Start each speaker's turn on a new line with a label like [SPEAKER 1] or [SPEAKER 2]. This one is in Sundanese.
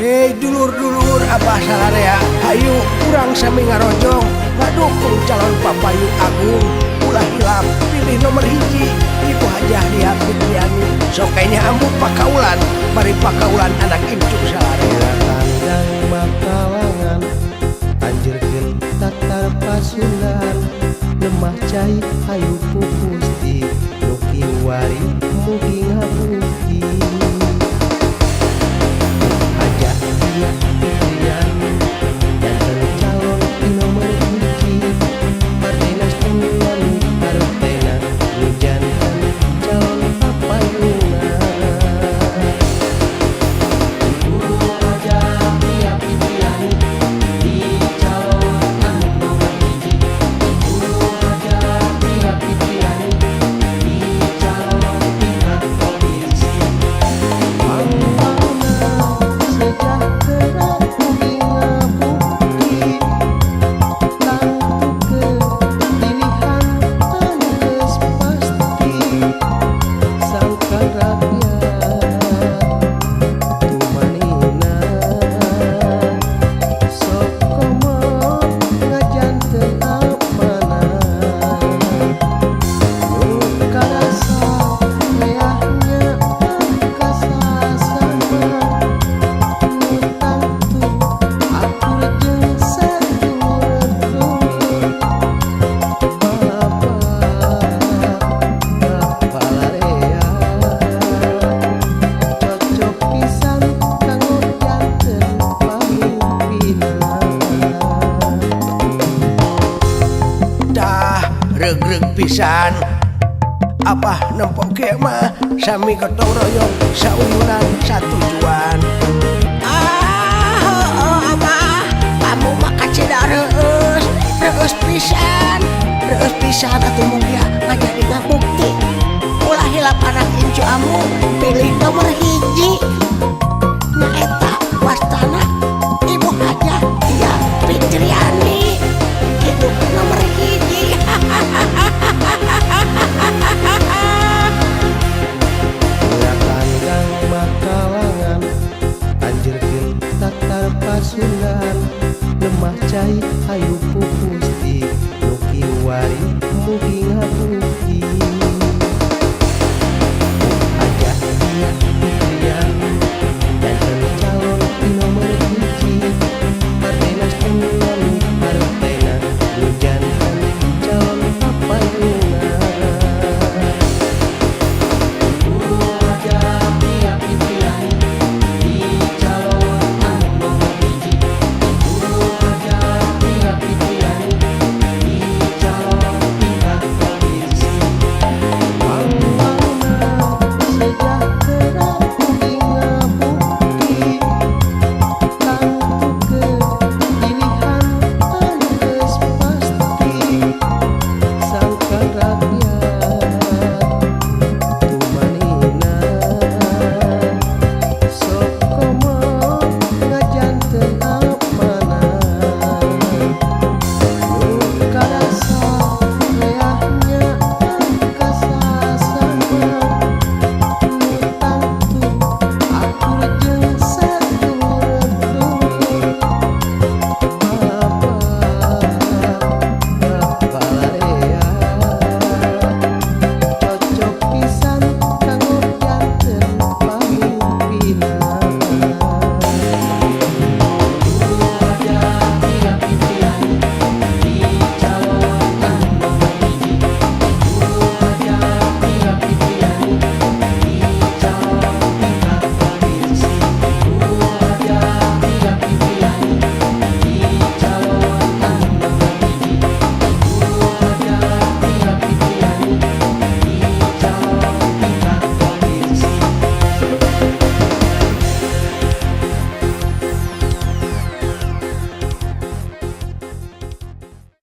[SPEAKER 1] Hei, dulur-dulur Abah salarea, hayu urang sami ngarojong ngadukung calon papayu agung. Ulah hilap pilih nomor 1, Ibu Hajah Lia Fitriani. Sok kayaknya ambu pakaulan, bari pakaulan anak incu salarea.
[SPEAKER 2] Tandang makalangan, anjurkeun tatar pasundan, lemah cai hayu ku Gusti nu kiwari mugi ngabukti. Hajah Lia Fitriani janten calon nomor 1, Partai Nasdem nami partena, nu janten calon papayuna. Ibu Hajah Lia Fitriani di calon nomor 1. Ibu Hajah Lia Fitriani di calon tingkat provinsi. Pangbangunan sejahtera mugi ngabukti, tangtukeun pilihan anu geus pasti, sangkan rakyat tumaninah, sok komo ngajanten amanah, nu karasa reahnya ka sasama, nu tangtu akur jeung sadulur-dulur, palapa ka palarea, cocok pisan kanggo janten pamimpinna.
[SPEAKER 1] Dah regreg pisan Abah nempok ge mah, sami gotong royong, sauyunan, satujuan.
[SPEAKER 3] Ah, oh, Abah, kamu mah kacida reueus, reueus pisan, reueus pisan atuh mugia ngajadi ngabukti. Ulah hilap anak incu amu, pilih nomor